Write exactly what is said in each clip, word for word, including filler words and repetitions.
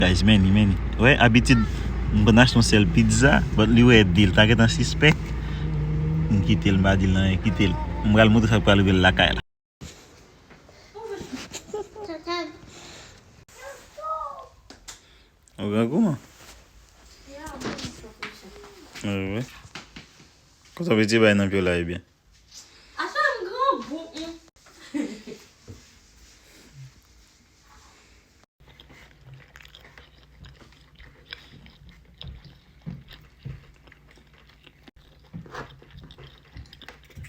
Guys, men li, men li. Wè, abitid, m konn achte yon sèl pizza, but li wè de, l ta gentan sispèk. M kite l, m pa di l anyen, kite l. M pral montre sa k pral rive l lakay la. Ou grangou, man? Wi. Konsa w mete bay nan pye w la, ebyen. Asa m grangou, hmm.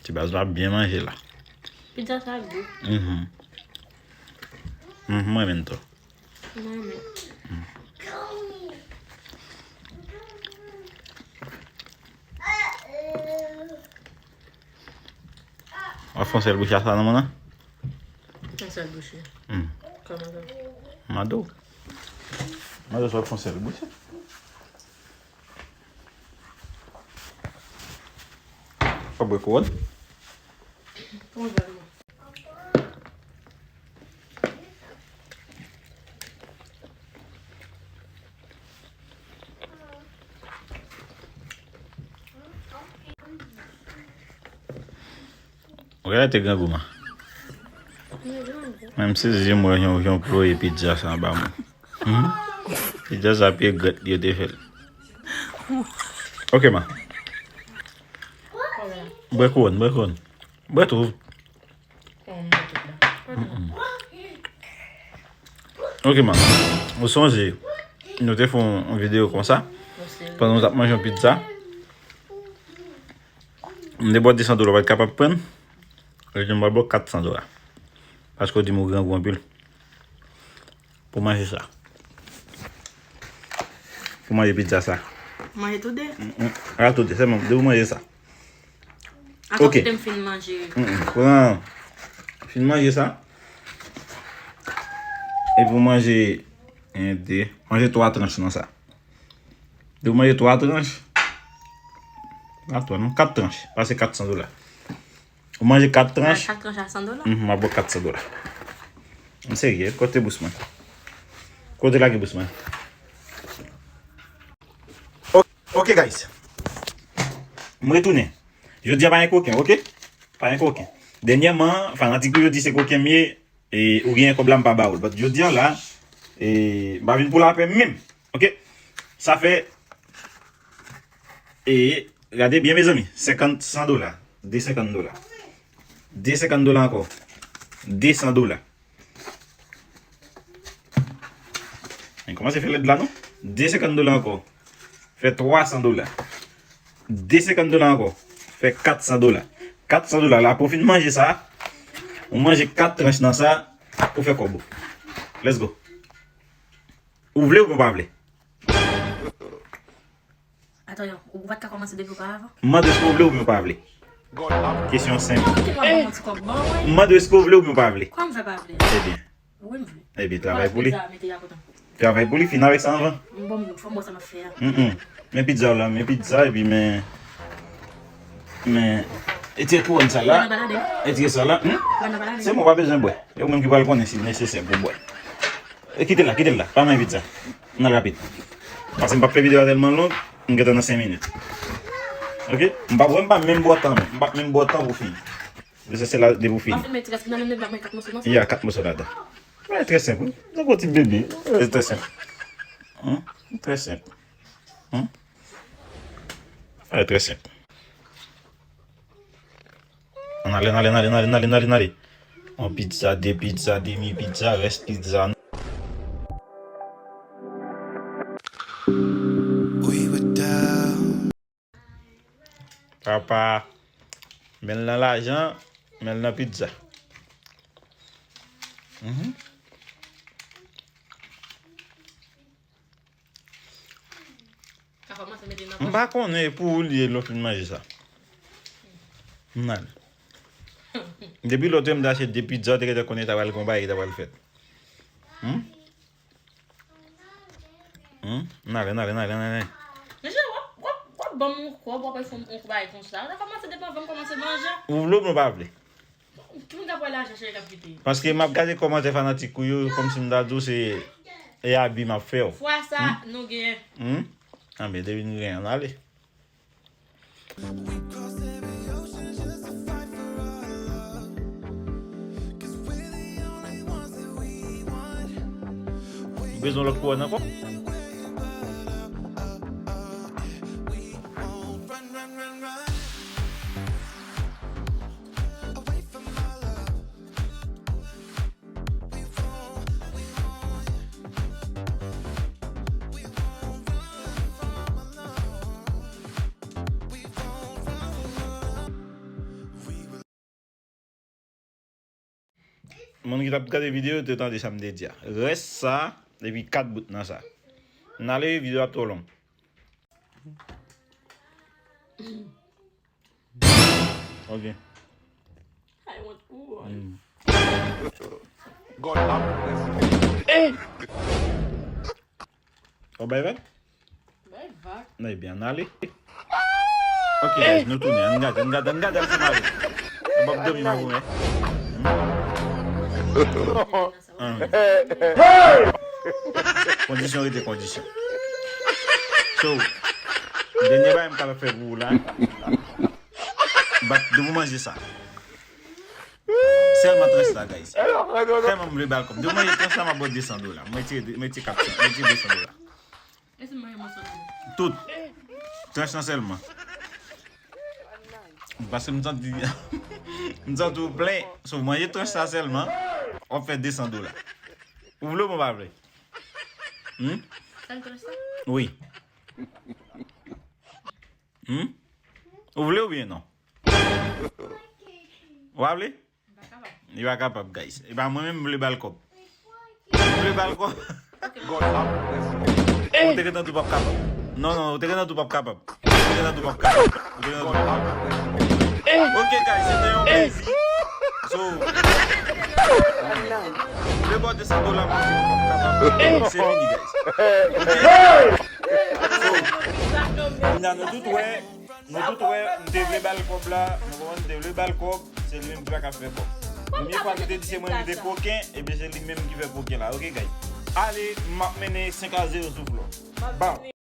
Ti baz la ap byen manje la. Pizza sa gou. Mhm. Mhm, mwen menm tou. Mwen menm. W ap fè yon sèl bouche a sa nan men nan? Yon sèl bouche. Hmm. Kòman sa? Mado. Mado sa w ap fè yon sèl bouche. W ap bwè kouwòn? Kòman sa? Ou ka rete grangou, man. Menm sezi m wè yon, yon ploye pizza sa anba mwen. Hmm? Pizza sa pye grèt yo te fè l. Ok, man. Bwè kouwòn, bwè kouwòn. Bwè tou. Mm-mm. Ok, man. Ou sonje, nou te fè yon, yon videyo konsa, pandan nou t ap manje yon pizza. M te ba w de san dola, w pa t kapab pran. Yo di m ba w kat san dola. Paske w di m ou grangou anpil. Pou manje sa. Pou manje pizza sa. Manje tou de? Mm, mm. Pa tou de, sèlman depi w manje sa. Atò, ok. Kite m fin manje. Mm, mm. Pran, fin manje sa. Epi w manje, en, de, manje twa tranch nan sa. Depi w manje twa tranch, pa twa non, kat tranch, pase kat san dola. Ou manje kat tranch. Kat tranch a san dola? Mhm, m ap ba w kat san dola. M serye, kote bous mwen? Kote lage bous mwen? O-, ok, guys. M retounen. Jodi a pa gen koken, ok? Pa gen koken. Dènyèman, fanatik yo di se koken m ye, e, ou genyen kòb la, m pa ba ou l. But jodi a la, e, m pa vin pou lapè menm. Ok? Sa fè, e, gade byen, mezanmi. Senkant, san dola. De senkant dola. De senkant dola ankò. De san dola. Mwen kòmanse fè lèd la, non? De senkant dola ankò. Fè twa san dola. De senkant dola ankò. Fè kat san dola. Kat san dola. La, pou w fin manje sa, ou manje kat tranch nan sa, ou fè kòb ou. Let's go. Ou vle oubyen w pa vle? Atann, ou pa t ka kòmanse depi oparavan? M mande w èske w vle oubyen w pa vle. Kesyon senp. Ou te pral ban mwen ti kòb, ban mwen. M mande w èske w vle oubyen w pa vle. Kòman m fè pa vle? Ebyen. Wi, m vle. Ebyen, travay pou li. Pizza, mete a kote m. Travay pou li, fin avèk sa anvan. M bon, m fò m wè sa m ap fè a. Mm, mm. Men pizza w la, men pizza, epi men, men, etire kouwòn sa la. Etire sa la. Hmm? Se mwen, w pa bezwen bwè. E ou menm ki pral konnen si l nesesè pou bwè. E kite l la, kite l la. Pa manje pizza. N al rapid. Paske m p ap fè videyo a tèlman long, m gentan nan senk minit. Ok? M p ap, m p ap menm ba w tan, menm. M p ap menm ba w tan pou fini. Lesanyèl la, depi w fini. M ap filme ti rès ki nan menm nan, m ap mete kat moso nan sa. Ya, kat moso ladan. Bagay trè senp, wi. Tankou ti bebe. Bagay trè senp. Hmm? Trè senp. Hmm? Bagay trè senp. Ann ale, ann ale, ann ale, ann ale, ann ale, ann ale, ann ale. Yon pizza, de pizza, demi pizza, rès pizza. We were down. Papa, men l nan lajan, men l nan pizza. Mhm. Sa kòmanse mete nan pòch. M pa konnen pou ou li ye lè w fin manje sa. M nan. Depi lòt yo m te achte de pizza, w te gentan konnen ta pral gon bagay ki ta pral fèt. Hmm? Hmm? N ale, n ale, n ale, n ale. Mesye, w ap, w ap, w ap ban m yon kòb, w ap al fè m yon bagay konsa. Sa kòmanse depi anvan m kòmanse manje. Ou vle oubyen w pa vle? Ki moun k ap wè lajan cheri k ap kite? Paske m ap gade kòmantè fanatik ou yo, kòmsi m ta di w se E abi m ap fè w. Fwa sa, hmm? Nou genyen. Hmm? Anben, depi n genyen, ann ale. Bezwen lòt kouwòn ankò? Moun ki t ap gade videyo yo te tande sa m te di a. Rès sa, epi kat bout nan sa. N ale, videyo ap twò long. Ok. Ay, wont pou ou. Hmm. God have mercy. Ou bay vag? Bay vag. Ebyen, ann ale. Ok, guys, nou tounen. Ann gade, ann gade, ann gade ansanm avè m. Ou p ap dòmi, magoumen. Hmm. Kondisyon rete kondisyon. So, dènye bagay m kapab fè pou ou la, bat, depi w manje sa. Sèlman tranch la, guys. Sèlman m vle ba l kòb. Depi w manje tranch la, m ap ba w de san dola. Mwen retire, mwen retire kat san, mwen retire de san dola. Tout. Tranch lan sèlman. Paske m santi, m santi w plen. So, manje tranch sa sèlman, w ap fè de san dola. Ou vle ou pa vle? Hmm? Sèl tranch sa? Wi. Hmm? Ou vle oubyen non? Ou pa vle? Li pa kapab, guys. E pa mwen menm m vle ba l kòb. M vle ba l kòb. Ou te gentan di w p ap kapab. Non, non, ou te gentan di w p ap kapab. Ou te gentan di w p ap kapab. Ou te gentan di w p ap kapab. Ok, guys, se te yon plezi. So, m vle ba w de san dola, m di w p ap kapab. Se fini, guys. Ok? So, kounye a nou tout wè. Nou tout wè, m te vle ba l kòb la, nou konprann, m te vle ba l kòb, se li menm ki pa ka fè kòb. Premye fwa nou te di se mwen ki te koken, ebyen se li menm ki fè koken la, ok, guys? Ale, m ap mennen senk a zewo sou Flò. Bam!